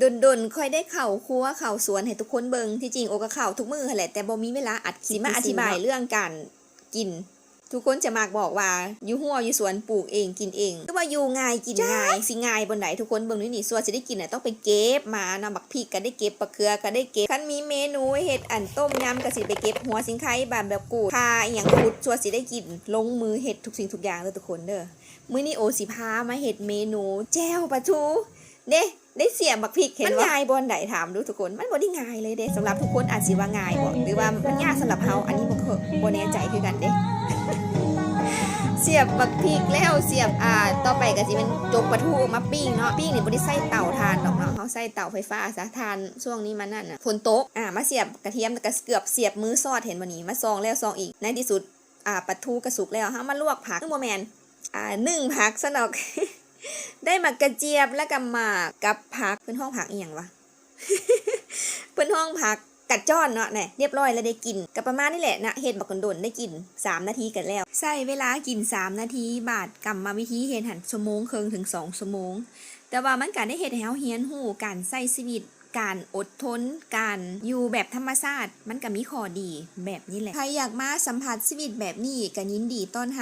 ດົນໆ ຂ້ອຍໄດ້ເຂົ້າຄົວເຂົ້າສວນໃຫ້ທຸກຄົນເບິ່ງ. ທີ່ຈິງໂອກໍເຂົ້າທຸກມື້ຫັ້ນແຫຼະ ແຕ່ບໍ່ມີເວລາອັດຄລິບ. ຊິມາອະທິບາຍເລື່ອງການກິນ. ທຸກຄົນຈະມັກບອກວ່າ ຢູ່ຮົ້ວຢູ່ສວນ ປູກເອງກິນເອງ ຄືວ່າຢູ່ງ່າຍກິນງ່າຍ. ຊິງ່າຍບ່ອນໃດ? ທຸກຄົນເບິ່ງນີ້ນີ້ ສ່ວນຊິໄດ້ກິນນະ ຕ້ອງໄປເກັບມາເນາະ. ບັກພິກກໍໄດ້ເກັບ, ບັກເຂືອກໍໄດ້ເກັບ. ຄັນມີເມນູເຮັດອັນຕົ້ມຍຳ ກໍຊິໄປເກັບຫົວຊິງໄຄ, ບານແບບກູດ, ຂ່າອີ່ຫຍັງ ຂຸດ ສ່ວນຊິໄດ້ກິນ. ລົງມືເຮັດທຸກສິ່ງທຸກຢ່າງເດີທຸກຄົນເດີ. ມື້ນີ້ໂອຊິພາມາເຮັດເມນູແຈ່ວປາທູເດ້. ໄດ້ສຽບບັກພິກ ເຫັນບໍ່? ມັນງ່າຍບ່ອນໃດ? ຖາມດູທຸກຄົນ. ມັນບໍ່ໄດ້ງ່າຍເລີຍເດ້. ສຳລັບທຸກຄົນອາດຊິວ່າງ່າຍບໍ ຫຼືວ່າມັນຍາກສຳລັບເຮົາ? ອັນນີ້ບໍ່ ບໍ່ແນ່ໃຈຄືກັນເດ້. ສຽບບັກພິກແລ້ວ ສຽບ ອ່າ ຕໍ່ໄປກໍຊິແມ່ນຈົກປາທູອອກມາປີ້ງເນາະ. ປີ້ງນີ້ບໍ່ໄດ້ໃຊ້ເຕົາຖ່ານດອກເນາະ, ເຮົາໃຊ້ເຕົາໄຟຟ້າຊະ. ຖ່ານຊ່ວງນີ້ມັນນັ້ນນະ ຝົນຕົກ. ອ່າ ມາສຽບກະທຽມ ແລ້ວກໍເກືອບສຽບມືສອດ ເຫັນບໍ່ນີ້? ມາສ່ອງແລ້ວສ່ອງອີກ. ໃນທີ່ສຸດ ອ່າ ປາທູກໍສຸກແລ້ວ. ເຮົາມາລວກຜັກ ບໍ່ແມ່ນ ອ່າ ໜຶ້ງຜັກຊະດອກ. ໄດ້ໝາກກະຈຽບ ແລ້ວກໍໝາກກັບຜັກ. ເພິ່ນຮ້ອງຜັກອີ່ຫຍັງວະ? ເພິ່ນຮ້ອງຜັກກະຈ້ອນເນາະ. ແນ່ ຮຽບຮ້ອຍແລ້ວ ໄດ້ກິນ. ກໍປະມານນີ້ແຫຼະນະ, ເຮັດບັກດົນໆ ໄດ້ກິນ ສາມນາທີກໍແລ້ວ. ໃຊ້ເວລາກິນສາມນາທີ ບາດກຳມະວິທີເຮັດຫັ້ນ ຊົ່ວໂມງເຄິ່ງເຖິງສອງຊົ່ວໂມງ. ແຕ່ວ່າມັນກໍໄດ້ເຮັດໃຫ້ເຮົາຮຽນຮູ້ການໃຊ້ຊີວິດ, ການອົດທົນ, ການຢູ່ແບບທຳມະຊາດ. ມັນກໍມີຂໍ້ດີແບບນີ້ແຫຼະ. ໃຜຢາກມາສຳຜັດຊີວິດແບບນີ້ ກໍຍິນດີຕ້ອນຮັບ.